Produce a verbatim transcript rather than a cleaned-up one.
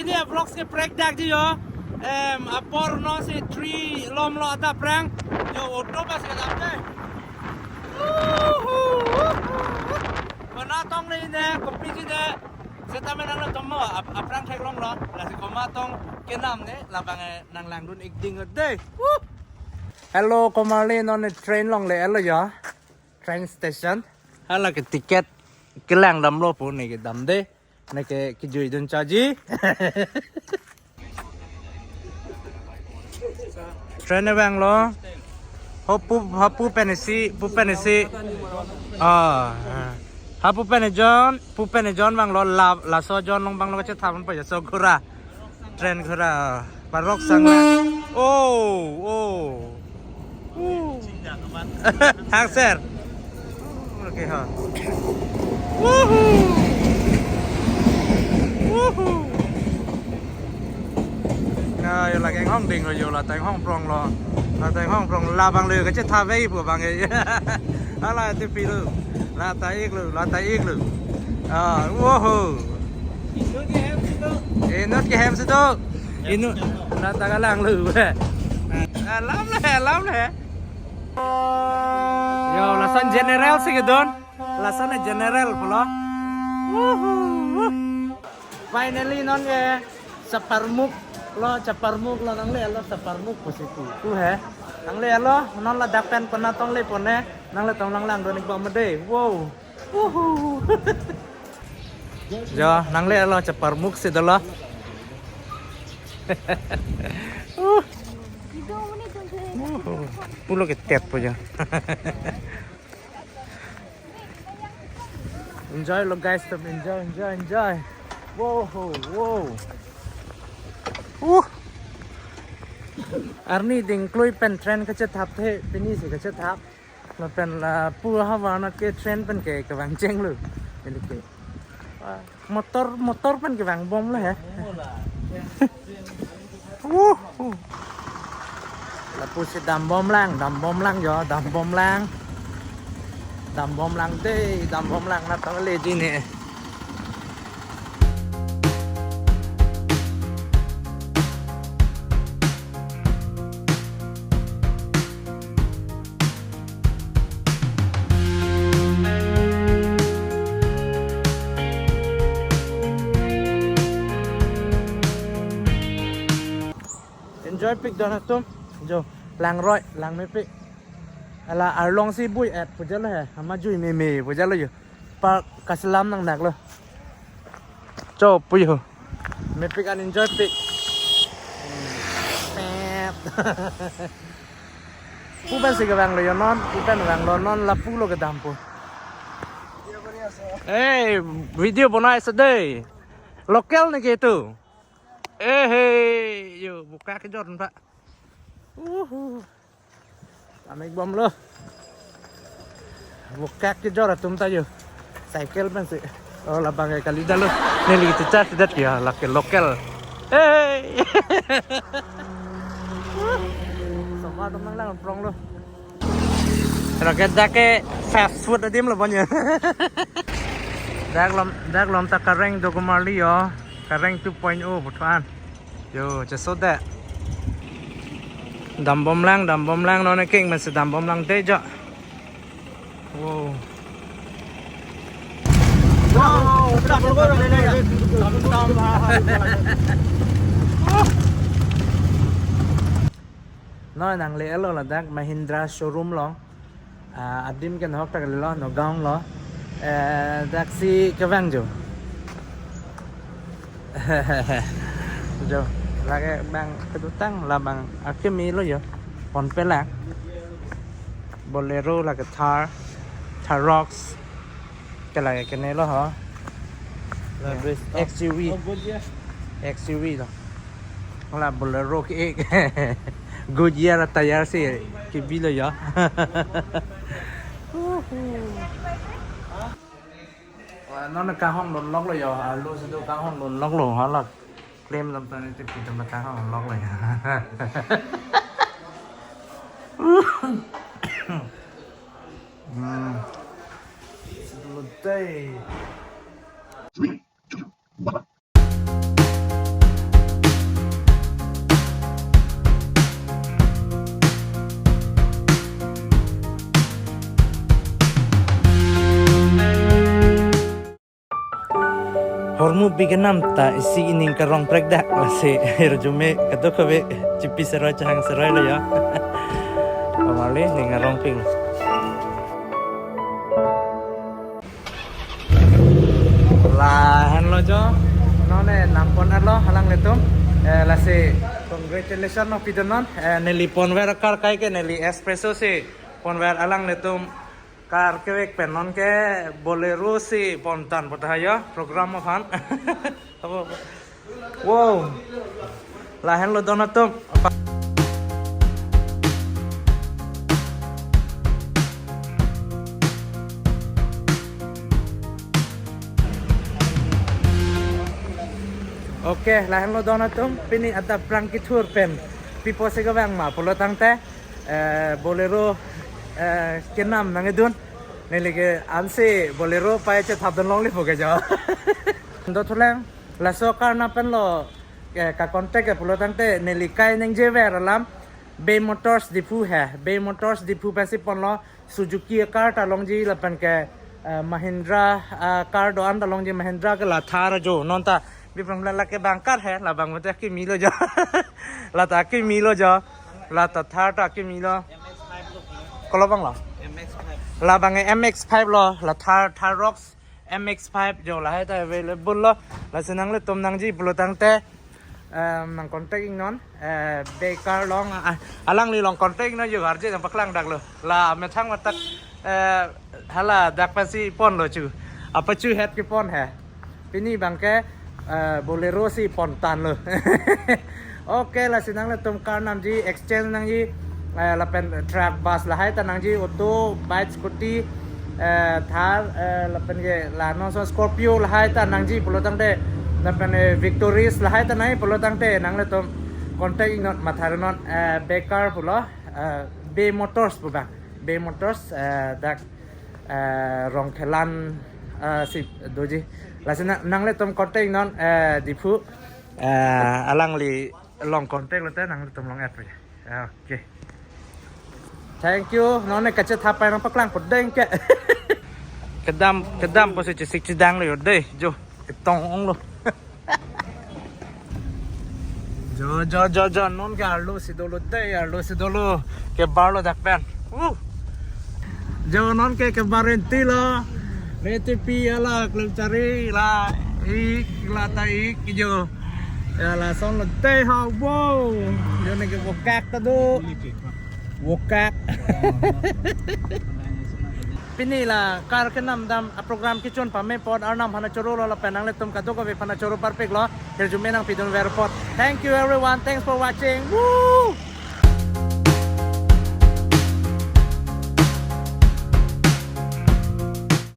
Ye vlogs ke prank dak ji yo. Em, apor no si tree lom lo ata prank. Yo, auto bus ke dam dei. Kona tong le ne, kopi ji ne. Seta me nang lo tomo, ap-, aphrang theklong lo. Lasi komat tong kenam ne, labang e nang langdun ik ding dei. Woo! Hello, komarli non train along le-et lo ya. Train station. Hala ke ticket kelang damlo pu ne kedam dei. Ne ke kejui dun chaji. Train abang lo. Ho pu, ho pu pen isi, pu pen isi. Ah. Ha pu pen John, pu pen John abang lo la, laso John along abang lo kachethan pa ya so ghura. Train ghura. Parok sang. Oh, oh. Uh. Hang sir. Okay ha. Woohoo. Woohoo. Na yo lake inghong ding lo yo, la ta inghong prong lo. La ta inghong prong, labang le kachetha vei pu abang e. Hala te pi lo. La ta ik lo, la ta ik lo. Ah, woohoo. Inut ke hem si do. Inut ke hem si do. Inut. La ta kalang lo. Alam le, alam le. Yo, lason general si kedun. Lason general pulo. Woohoo. Finally non ke Saparmukhlo, Saparmukhlo, nang le-et lo Saparmukh pusi pu. Tu he. Nang le-et lo, non ladak pen kona tong le pon he. Nang le tong lang langdun ik bom dei. Wow. Woohoo. Jo, nang le-et lo Saparmukh si dolo. Uh. Woohoo. Pulo ke tep po jo. Enjoy lo guys, tum enjoy, enjoy, enjoy. Wow, wow. Uh. Arni dingklui pen train kachethap the, pini si kachethap. Lapen lapu havar na ke train pen ke kevang chenglo. Pini ke. Ah, motor, motor pen kevang bom lo he. Uh, uh. Lapu si dam bom lang, dam bom lang jo, dam bom lang. Dam bom lang dei, dam bom lang na tong le ji ne. Enjoy pik don atum. Jo, langroi, lang mepik. Hala arlong si bui-et pu jalo he. Ama jui meme pu jalo jo. Park kaselam nang dak lo. Cho pu jo. Mepik an enjoy pik. Pet. Pu pen si kevang lo jo non, pu pen vang lo non, lapu lo kedam pu. Hey, video bonai se dei. Local ne ke tu. Eh, hey, yo, bokak kejor, Pak. Uhu. Tamik bom lo. Bokak kejor atum ta yo. Cycle pen si. Oh, labang ke kali dalo. Neli kita cas dat ya, lake local. Hey. Sama teman lang prong lo. Roket dak ke fast food adim lo banyak. Dak lom, dak lom ta Kareng do komarli yo. Kareng two point oh putuan. Yo, cheso de. Dam bom lang, dam bom lang, non king masi dam bom lang dei jo. Wow. Wow, non nang le-et lo ladak Mahindra showroom lo. Ah, adim ke nahok ta kali lo, Nagaon lo. Eh, dak si kevang jo. Jo, lake bang kedutang labang akimi lo jo. Pon pelak. Bolero lake Thar, Tharrox. Ke lake kene lo ho. La Bristol. X U V. Oh, Goodyear. X U V lo. Hala Bolero ke Goodyear tyre si kebi lo ya. Wah, non kahong lon lok lo ya. Alo si do kahong lon lok lo. Hala claim lam tani te pi tam kahong lon lok lo ya. Hmm. Sebelote. Hormu pi kenam ta isi ining karong prekdak lasi hirjume kadokave chipi seroi chahang seroi lo ya. Pamali ning arong ping. Lahenlo jo, non ne nangpon arlo alanglitum. Eh, lasi congratulations no pidun non. Eh, neli ponver car kaike neli Espresso si ponver, alanglitum car kevek pen non ke Bolero si pontan pota yo program aphan. Abo. Wow. Lahenlo don atum. Okay, lahenlo don atum. Pini adap prang kithur pen pi apotsi kevang ma pulo tangte, eh, Bolero, eh, kenam nangkedun. Neli ke ansi Bolero pai chethapdun longle po ke jo. Dothulang, laso car nangpenlo, eh, ka contact ke pulo tangte neli kai nangjever alam Bay Motors Diphu he. Bay Motors Diphu pensi ponlo, Suzuki car ta longji lapen ke, eh, Mahindra, ah, car do-an ta longji, Mahindra ke la Thar jo. Non ta bipram la lake bang car he, labang mate akimi lo jo. La ta akimi lo jo. La ta Thar ta akimi lo. Kolo bang lo? M X five. Labang M X five lo, la Thar, Tharrox M X five jo lahai ta available lo. Lasi nanglitum nangji pulo tangte, em, nang contact iknon, eh, Bay car along, ah, alangli along contact iknon jo, arje nangpaklang dak lo. La methang matak, eh, hala dak pensi ponlo chu. Apa chu het kepon he. Pini bang ke, eh, Bolero si pontan lo. Okay, lasi nanglitum car namji, exchange nangji, eh, lapen truck, bus lahai ta nangji, auto, bike, scooty, eh, Thar, eh, lapen ke la non so Scorpio lahai ta nangji pulo tangte, lapen, eh, Victoris lahai ta nangji pulo tangte, nanglitum contact iknon, matha non, eh, Bay car pulo, eh, Bay Motors pu bang. Bay Motors, eh, dak, eh, Rongkhelan, eh, si doji. Lasi na, nanglitum contact iknon, eh, Diphu, eh, alangli along contact lote nanglitum along add pe. Okay. Thank you. Non ne kachethapai nangpaklang po deng ke. Kedam, kedam apotsi chesik chedang lo yo dei. Jo, ketong ong lo. Jo, jo, jo, jo, non ke arlo si dolo dei, arlo si dolo. Kebar lo dak pen. Uh. Jo, non ke kebar enti lo. Netipi ala klem chari la ik la ta ik jo. Ya lason lo dei ha, wow. Jo ne ke vokak ta do. Vokak. Pini la car kenam dam a program kechun pame apot Arnam aphan choro lo lapen nanglitum kadokave aphan choro parpik lo. Hirjume nangpidunver apot. Thank you everyone. Thanks for watching. Woo!